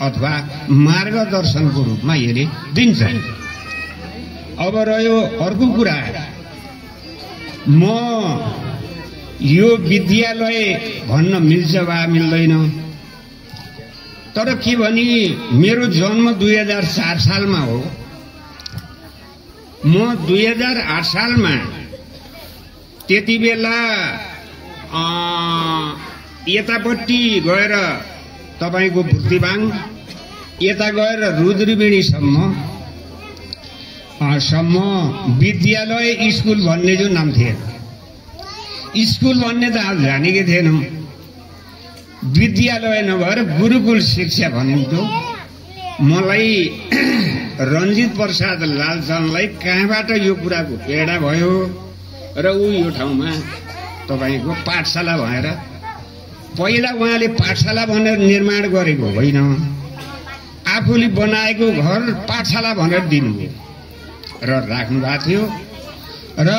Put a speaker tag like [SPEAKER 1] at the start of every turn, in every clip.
[SPEAKER 1] अथवा मार्गदर्शनको रूपमा यसले दिन्छ। अब रह्यो अर्को कुरा, म यो विद्यालय भन्न मिल्छ वा मिल्दैन, तर के भने मेरो जन्म 2004 सालमा हो। म 2008 सालमा त्यति बेला यतापट्टि गएर तपाईको भुर्तिबाङ, यता गएर रुद्रबिणीसम्म विद्यालय स्कुल भन्ने जो नाम थिएन। स्कुल भन्ने त आज जानेकै थिएनौँ। विद्यालय नभएर गुरुकुल शिक्षा भनिन्थ्यो। मलाई रञ्जित प्रसाद लालचन्दलाई कहाँबाट यो कुराको प्रेरणा भयो र ऊ यो ठाउँमा तपाईको पाठशाला भएर, पहिला उहाँले पाठशाला भनेर निर्माण गरेको होइन, आफूले बनाएको घर पाठशाला भनेर दिनुभयो र राख्नु भएको थियो। र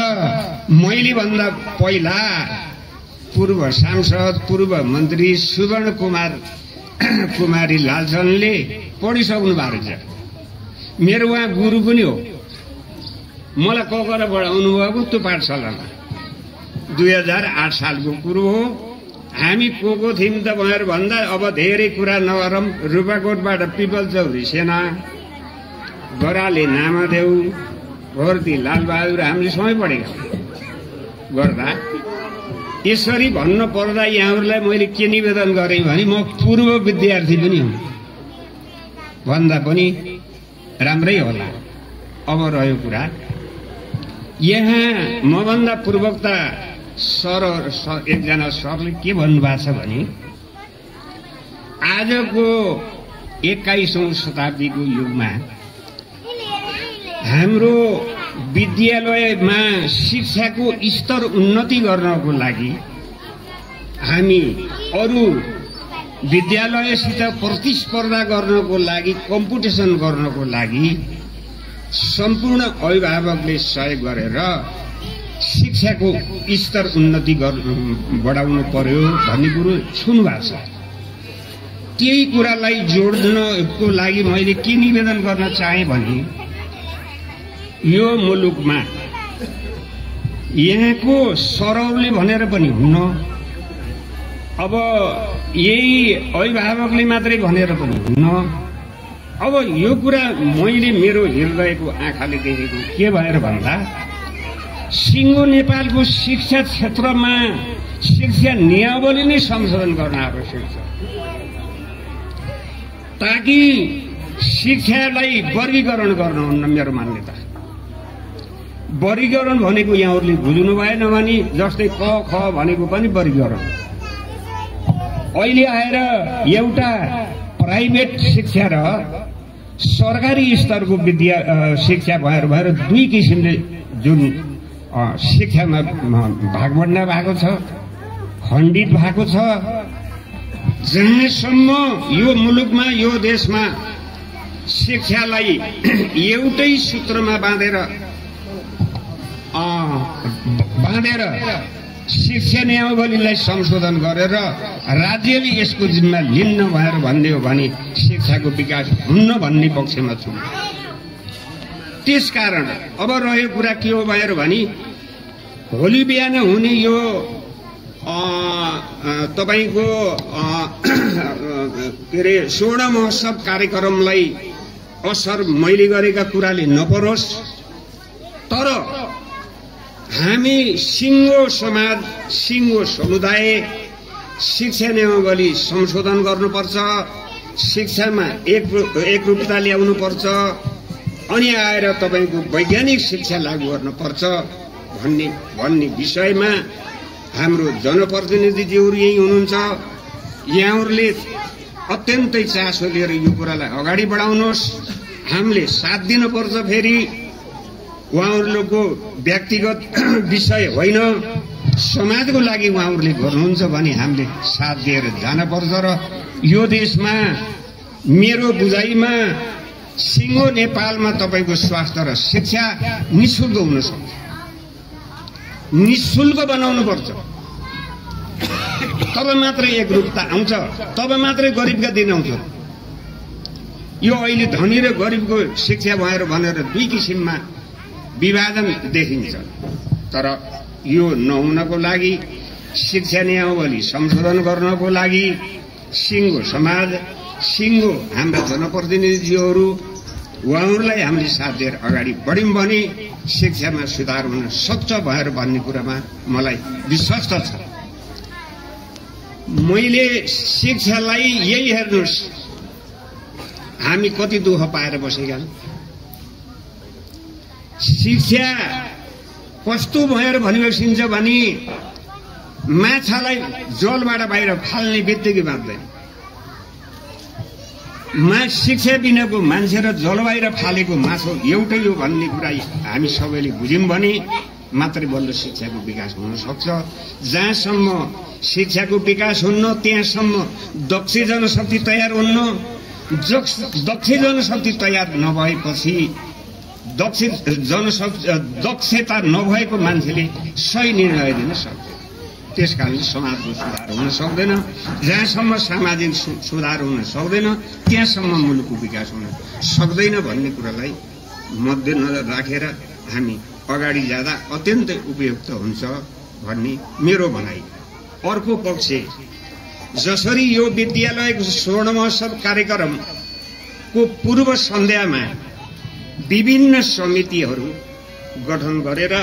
[SPEAKER 1] मैले भन्दा पहिला पूर्व सांसद, पूर्व मन्त्री सुवर्ण कुमारी लालचन्दले पढिसक्नु भएको छ। मेरो उहाँ गुरु पनि हो। मलाई ककरबाट आउनुभएको त्यो पाठशालामा 2008 सालको कुरो हो। हामी को थियौँ त भनेर भन्दा अब धेरै कुरा नगरौँ। रूपाकोटबाट पिपल चौधरी सेना, बराले नामदेव, भर्ती लालबहादुर हामीले सँगै पढेका गर्दा यसरी भन्न पर्दा यहाँहरूलाई मैले के निवेदन गरेँ भने म पूर्व विद्यार्थी पनि हुँ भन्दा पनि राम्रै होला। अब रह्यो कुरा, यहाँ मभन्दा पूर्वकता एकजना सरले के भन्नुभएको छ भने आजको 21औं शताब्दीको युगमा हाम्रो विद्यालयमा शिक्षाको स्तर उन्नति गर्नको लागि हामी अरू विद्यालयसित प्रतिस्पर्धा गर्नको लागि, कम्पिटिसन गर्नको लागि सम्पूर्ण अभिभावकले सहयोग गरेर शिक्षाको स्तर उन्नति बढाउनु पर्यो भन्ने कुरो सुन्नुभएको छ। त्यही कुरालाई जोड्नको लागि मैले के निवेदन गर्न चाहे भने यो मुलुकमा यहाँको सरौले भनेर पनि हुन्न, अब यही अभिभावकले मात्रै भनेर पनि हुन्न। अब यो कुरा मैले मेरो हृदयको आँखाले देखेको के भएर भन्दा सिङ्गो नेपालको शिक्षा क्षेत्रमा शिक्षा नियमावली नै संशोधन गर्न आवश्यक छ, ताकि शिक्षालाई वर्गीकरण गर्नुहुन्न। मेरो मान्यता वर्गीकरण भनेको यहाँहरूले बुझ्नु भएन भने जस्तै क ख भनेको पनि वर्गीकरण। अहिले आएर एउटा प्राइभेट शिक्षा र सरकारी स्तरको शिक्षा भएर दुई किसिमले जुन शिक्षामा भागबण्डा भएको छ, खण्डित भएको छ। जहाँसम्म यो मुलुकमा, यो देशमा शिक्षालाई एउटै सूत्रमा बाँधेर शिक्षा नियमावलीलाई संशोधन गरेर राज्यले यसको जिम्मा लिन्न भनेर भन्ने हो भने शिक्षाको विकास हुन्न भन्ने पक्षमा छु। त्यसकारण अब रह्यो कुरा के हो भनेर भने भोलि बिहान हुने यो तपाईको के अरे स्वर्ण महोत्सव कार्यक्रमलाई असर मैले गरेका कुराले नपरोस्, तर हामी सिङ्गो समाज, सिङ्गो समुदाय शिक्षा नियमावली संशोधन गर्नुपर्छ, शिक्षामा एकरूपता ल्याउनुपर्छ, अनि आएर तपाईको वैज्ञानिक शिक्षा लागू गर्नुपर्छ भन्ने विषयमा हाम्रो जनप्रतिनिधिज्यूहरू यही हुनुहुन्छ। यहाँहरूले अत्यन्तै चासो लिएर यो कुरालाई अगाडि बढाउनुहोस्। हामीले साथ दिनुपर्छ। फेरि उहाँहरूको व्यक्तिगत विषय होइन, समाजको लागि उहाँहरूले गर्नुहुन्छ भने हामीले साथ दिएर जानुपर्छ। र यो देशमा मेरो बुझाइमा सिङ्गो नेपालमा तपाईको स्वास्थ्य र शिक्षा निःशुल्क हुन सक्छ, निःशुल्क बनाउनु पर्छ। तब मात्रै एकरूपता आउँछ, तब मात्रै गरिबका दिन आउँछ। यो अहिले धनी र गरिबको शिक्षा भएर भनेर दुई किसिममा विभाजन देखिन्छ। तर यो नहुनको लागि शिक्षा नियमावली संशोधन गर्नको लागि सिङ्गो समाज, सिङ्गो हाम्रा जनप्रतिनिधिहरू, उहाँहरूलाई हामीले साथ दिएर अगाडि बढ्यौं भने शिक्षामा सुधार हुन सक्छ भएर भन्ने कुरामा मलाई विश्वास छ। मैले शिक्षालाई यही हेर्नुहोस्, हामी कति दुःख पाएर बसेका छौँ। शिक्षा कस्तो भएर भनिबसिन्छ भने माछालाई जलबाट बाहिर फाल्ने बित्तिकै बाँच्दैन। शिक्षा बिनाको मान्छे र जल बाहिर फालेको माछा एउटै हो भन्ने कुरा हामी सबैले बुझ्यौं भने मात्रै बल्ल शिक्षाको विकास हुन सक्छ। जहाँसम्म शिक्षाको विकास हुन्न त्यहाँसम्म दक्ष जनशक्ति तयार हुन्न। दक्ष जनशक्ति तयार नभएपछि दक्षता नभएको मान्छेले सही निर्णय दिन सक्दैन। त्यसकारणले समाजको सुधार हुन सक्दैन। जहाँसम्म सामाजिक सुधार हुन सक्दैन त्यहाँसम्म मुलुकको विकास हुन सक्दैन भन्ने कुरालाई मध्यनजर राखेर हामी अगाडि जाँदा अत्यन्तै उपयुक्त हुन्छ भन्ने मेरो भनाइ। अर्को पक्ष, जसरी यो विद्यालयको स्वर्ण महोत्सव कार्यक्रमको पूर्व सन्ध्यामा विभिन्न समितिहरू गठन गरेर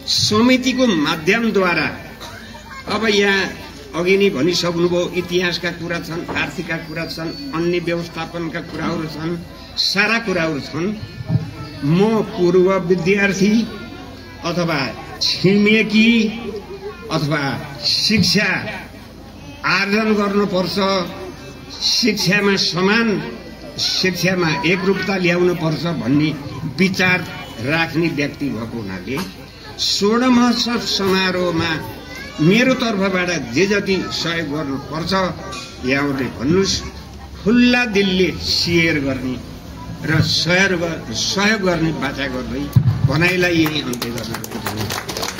[SPEAKER 1] समितिको माध्यमद्वारा अब यहाँ अघि नै भनिसक्नुभयो, इतिहासका कुरा छन्, आर्थिकका कुरा छन्, अन्य व्यवस्थापनका कुराहरू छन्, सारा कुराहरू छन्। म पूर्व विद्यार्थी अथवा छिमेकी अथवा शिक्षा आर्जन गर्नुपर्छ, शिक्षामा समान, शिक्षामा एकरूपता ल्याउन पर्छ भन्ने विचार राख्ने व्यक्ति भएको हुनाले स्वर्ण महोत्सव समारोहमा मेरो तर्फबाट जे जति सहयोग गर्नुपर्छ यहाँहरूले भन्नुहोस्। खुल्ला दिलले सेयर गर्ने र सहयोग गर्ने बाचा गर्दै भनाइलाई यही अन्त्य गर्न